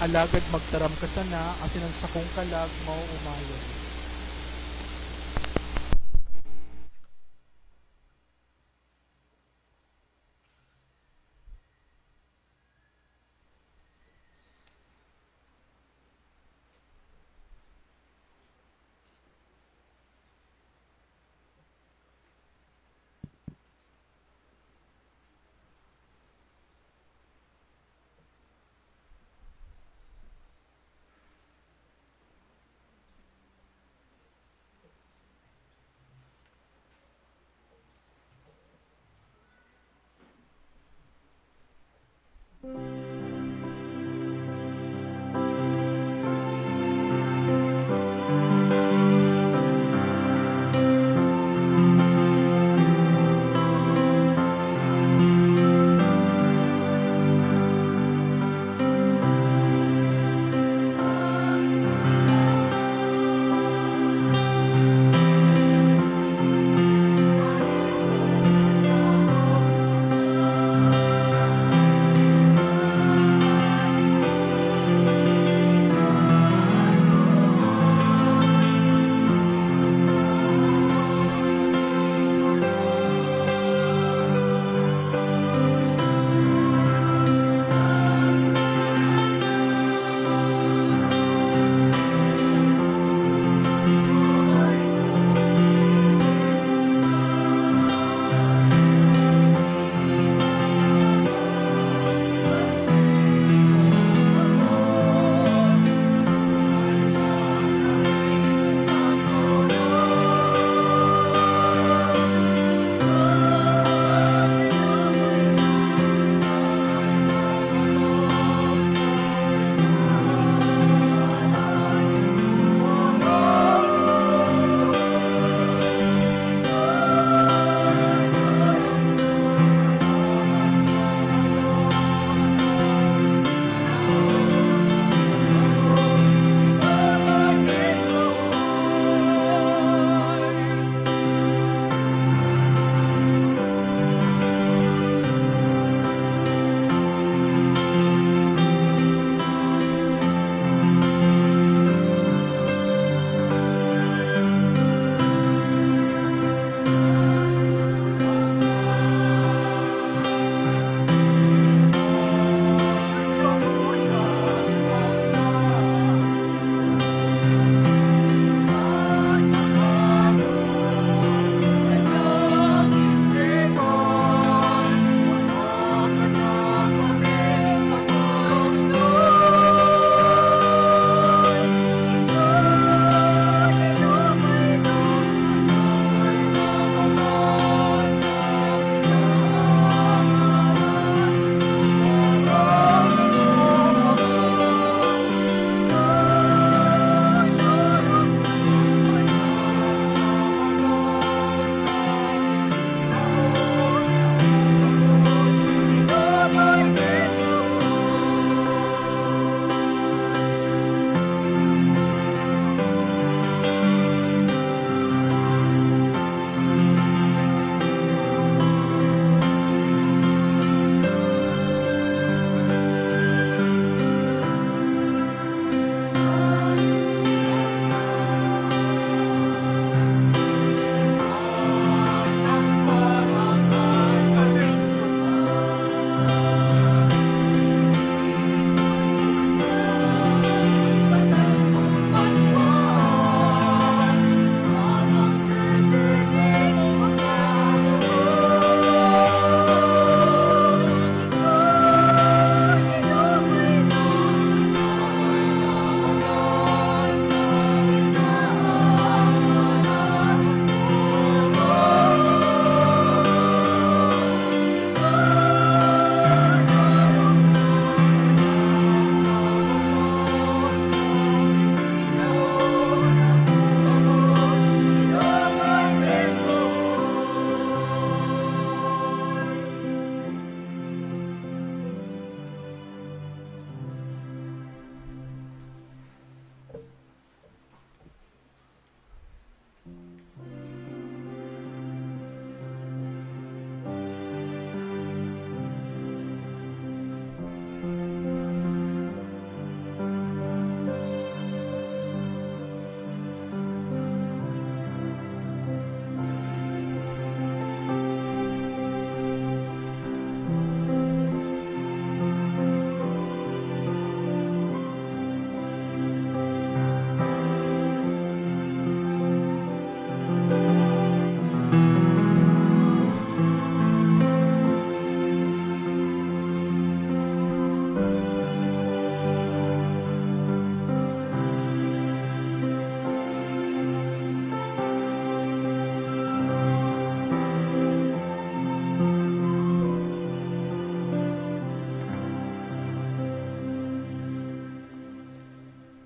alagad magtaram ka sana, asin an sakong kalag maoomayan.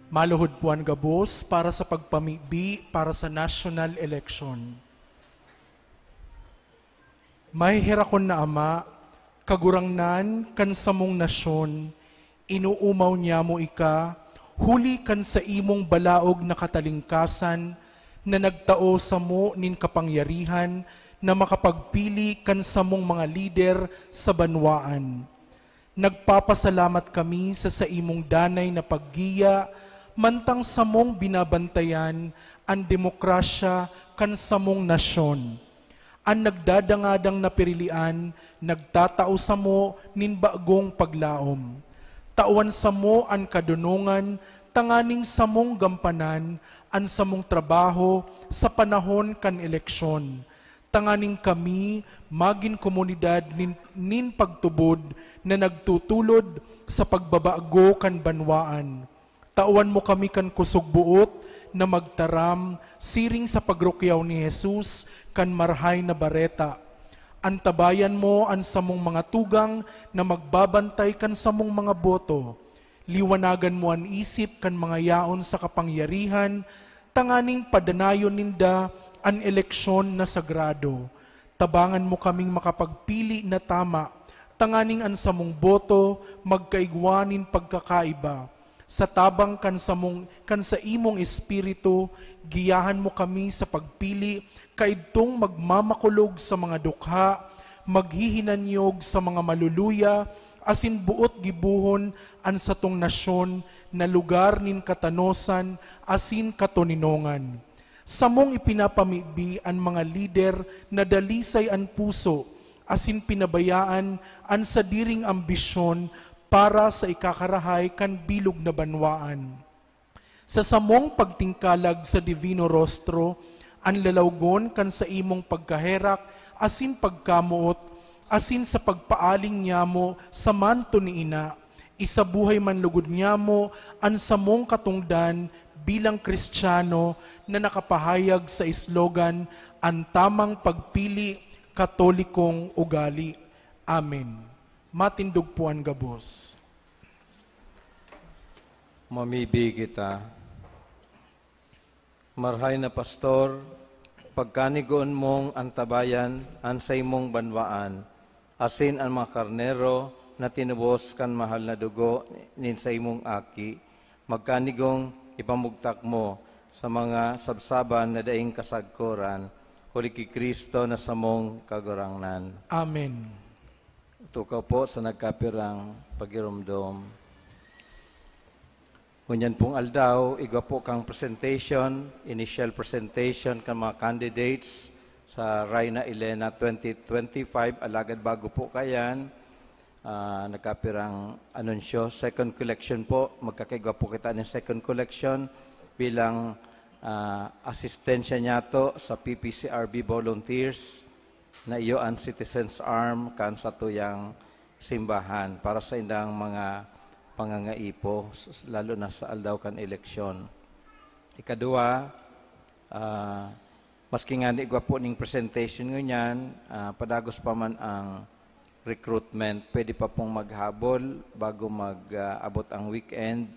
Maluhod po an gabos para sa pagpamibi para sa national election. Maheherakon na Ama, Kagurangnan kan samong nasyon, inoomaw niamo ika, huli kan saimong balaog na katalingkasan na nagtao samo nin kapangyarihan na makapagpili kan samong mga lider sa banwaan. Nagpapasalamat kami sa saimong danay na paggiya mantang samong binabantayan an demokrasya kan samong nasyon. An nagdadangadang na pirilian nagtatao samo nin bagong paglaom. Tawan samo an kadonongan tanganing samong gampanan an samong trabaho sa panahon kan eleksyon, tanganing kami magin komunidad nin, nin pagtubod na nagtutulod sa pagbabago kan banwaan. Tawan mo kami kan kusog boot na magtaram siring sa pagrukyaw ni Jesus kan Marahay na Bareta. Antabayan mo an samong mga tugang na magbabantay kan samong mga boto. Liwanagan mo an isip kan mga yaon sa kapangyarihan, tanganing padanayon ninda an eleksyon na sagrado. Tabangan mo kaming makapagpili na tama, tanganing an samong boto magkaigwa nin pagkakaiba. Sa tabang kan samong, kan saimong Espiritu, giyahan mo kami sa pagpili kaidtong magmamakulog sa mga dukha, maghihinanyog sa mga maluluya, asin boot gibohon an satong nasyon na lugar nin katanosan asin katoninongan. Samong ipinapamibi an mga lider na dalisay an puso asin pinabayaan an sadiring ambisyon para sa ikakarahay kan bilog na banwaan. Sa samong pagtingkalag sa Divino Rostro, an lalawgon kan saimong pagkaherak asin pagkamoot, asin sa pagpaaling niyamo sa manto ni Ina, isabuhay man lugod niyamo an samong katongdan bilang Kristiyano na nakapahayag sa slogan, "An tamang pagpili, Katolikong ugali." Amen. Matindog po an gabos. Mamibi kita. Marahay na Pastor, pagkanigoon mong antabayan an saimong banwaan, asin an mga karnero na tinubos kan mahal na dugo nin saimong Aki, magkanigong ipamugtak mo sa mga sabsaban na daing kasagkoran, huli ki Cristo na samong Kagurangnan. Amen. Tukaw po sa nagkapirang pagiromdom. Ngunyan pong aldaw, igwa po kang presentation, initial presentation kan mga candidates sa Reina Elena twenty twenty-five. Alagad bago po kayan, ah, nagkapirang anunsyo. Second collection po, magkakaigwa po kita ng second collection bilang, ah, asistensya niyato sa P P C R B volunteers na iyo an citizen's arm kan satuyang simbahan para sa indang mga pangangaipo, s-, lalo na sa aldaw kan eleksyon. Ikadua, ah, maski nga igwa po ning presentation ngunyan, ah, padagos pa man ang recruitment, pwede pa pong maghabol bago mag, ah, abot ang weekend,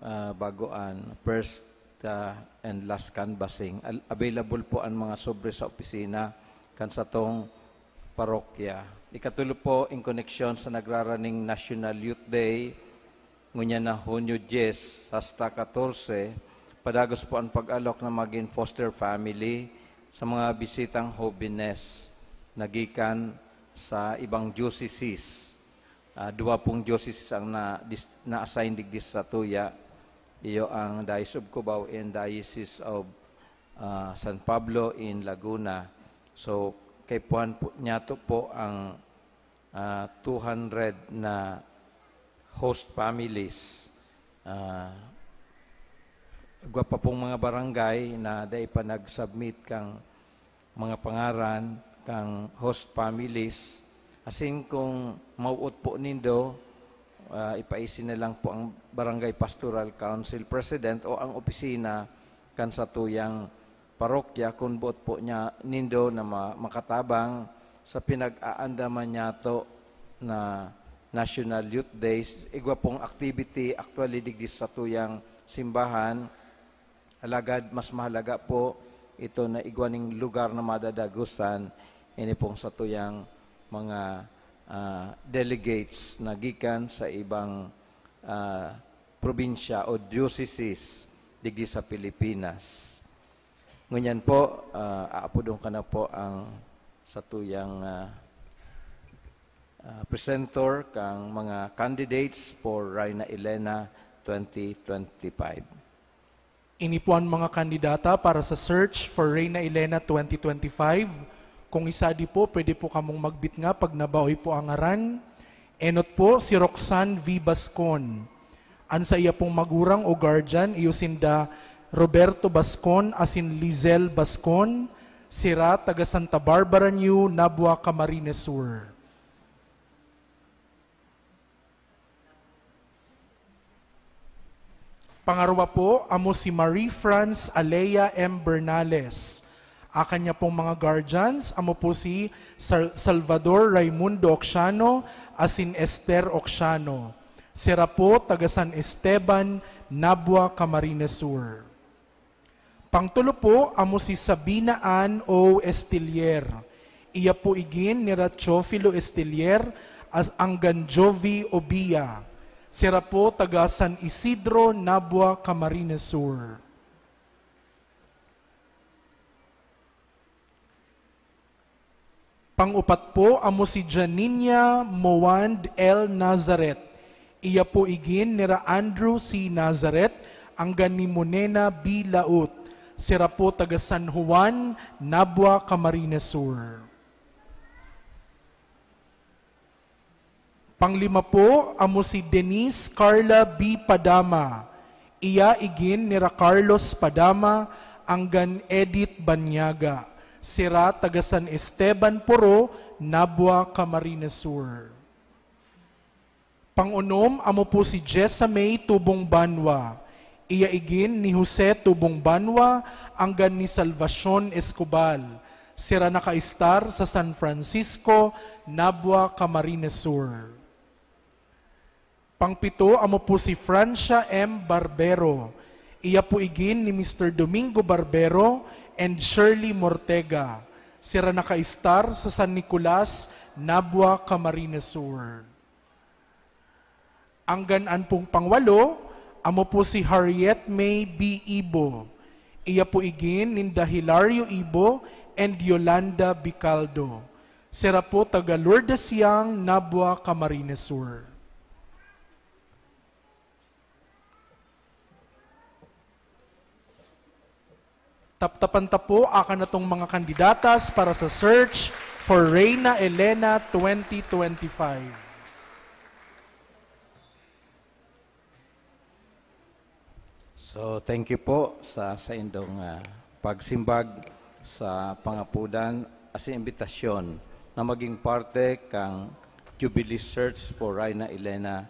ah, bago an first, ah, and last canvassing. Al-, available po ang mga sobre sa opisina kan satong parokya. Ikatulo po, in koneksyon sa nagraraning National Youth Day, ngunyan na Hunyo diyes hasta katorse, padagos po ang pag-alok na magin foster family sa mga bisitang hobenes na gikan sa ibang dioceses. Ah, duwa pong dioceses ang na-, dis-, na-assign digdi sa satuya. Iyo ang Diocese of Cubao and Diocese of, ah, San Pablo in Laguna. So, kaipuhan po, niyato po ang, ah, two hundred na host families. Ah, igwa pa pong mga barangay na dai pa nag-submit kang mga pangaran kan host families, asin kung mauot po nindo, ah, ipaisi na lang po ang Barangay Pastoral Council President o ang opisina kan satuyang parokya kun boot po niya, nindo na ma-, makatabang sa pinag-aandaman niyato na National Youth Days. Igwa pong activity actually digdi sa satuyang simbahan, alagad mas mahalaga po ito na igwa ning lugar na madadagosan, ini pong satuyang mga, ah, delegates na gikan sa ibang, ah, probinsya o dioceses digdi sa Pilipinas. Ngunyan po, ah, aapodon ka na po ang satuyang, ah, ah, presenter kang mga candidates for Reina Elena twenty twenty-five. Ini po an mga kandidata para sa search for Reina Elena twenty twenty-five. Kung isadi po, pwede po kamong magbitnga pag nabaoy po ang ngaran. Enot po, si Roxanne V. Bascon. An saiya pong magurang o guardian, iyo sinda Roberto Bascon asin Lizelle Bascon, sira taga Santa Barbara New, Nabua, Camarines Sur. Pangarwa po, amo si Marie Franz Alea M. Bernales. Akan niya pong mga guardians, amo po si Sal-, Salvador Raimundo Ocsiano asin Esther Ocsiano. Sira po, taga San Esteban, Nabua, Camarines Sur. Pangtulo po, amo si Sabina Ann O. Estillier. Iya po igin nira Teofilo Estillier as anggan Jovi Obia. Sira po taga San Isidro, Nabua, Camarines Sur. Pang-upat po, amo si Janinia Mowand L. Nazaret. Iya po igin nira Andrew C. Nazaret, anggan ni Monena B. Laut. Sira po taga San Juan, Nabua, Camarines Sur. Panglima po, amo si Denise Carla B. Padama. Iya igin nira Carlos Padama, anggan Edith Banyaga. Sira taga San Esteban, Poro, Nabua, Camarines Sur. Pang-unom, amo po si Jessa May Tubong Banwa. Iya igin ni Jose Tubong Banwa, anggan ni Salvacion Escobal. Sira nakaistar sa San Francisco, Nabua, Camarines Sur. Pangpito, amo po si Francia M. Barbero. Iya po igin ni Mister Domingo Barbero and Shirley Mortega. Sira nakaistar sa San Nicolas, Nabua, Camarines Sur. Anggan an pong pangwalo, amo po si Harriet May B. Ibo. Iya po igin ninda Hilario Ibo and Yolanda Bicaldo. Sira po taga Lourdes Yang, Nabua, Camarines Sur. Taptapan ta po akan natong mga kandidatas para sa search for Reina Elena twenty twenty-five. So, thank you po sa saindong, ah, pagsimbag sa pangapudan asin imbitasyon na maging parte kang Jubilee Search for Reina Elena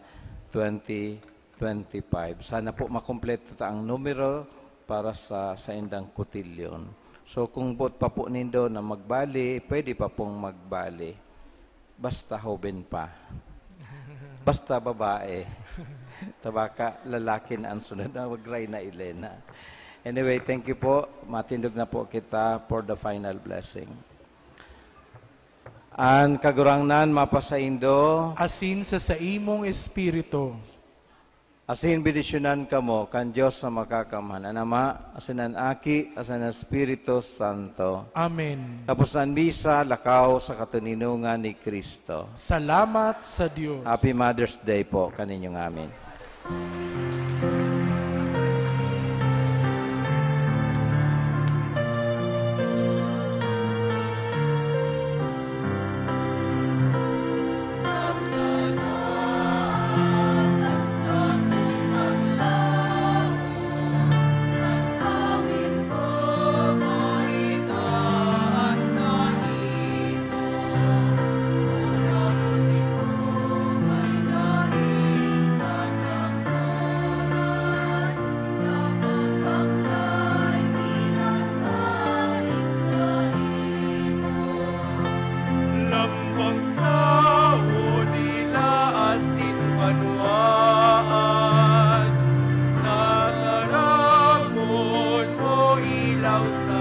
twenty twenty-five. Sana po makumpleto ta ang numero para sa saindang kotilyon. So, kung boot pa po nindo na magbali, pwede pa pong magbali. Basta hoben pa. Basta babae. Tabaka lalaki na ang sunod na mag-Reina Elena. Anyway, thank you po. Matindog na po kita for the final blessing. An Kagurangnan mapasaindo. Asin sa saimong espiritu. Asin bendisyonan kamo kan Dios na Makakamhan, an Ama, asin an Aki, asin an Espiritu Santo. Amen. Tapos na an misa, lakaw sa katoninongan ni Cristo. Salamat sa Dios. Happy Mother's Day po kaninyong amin. Sa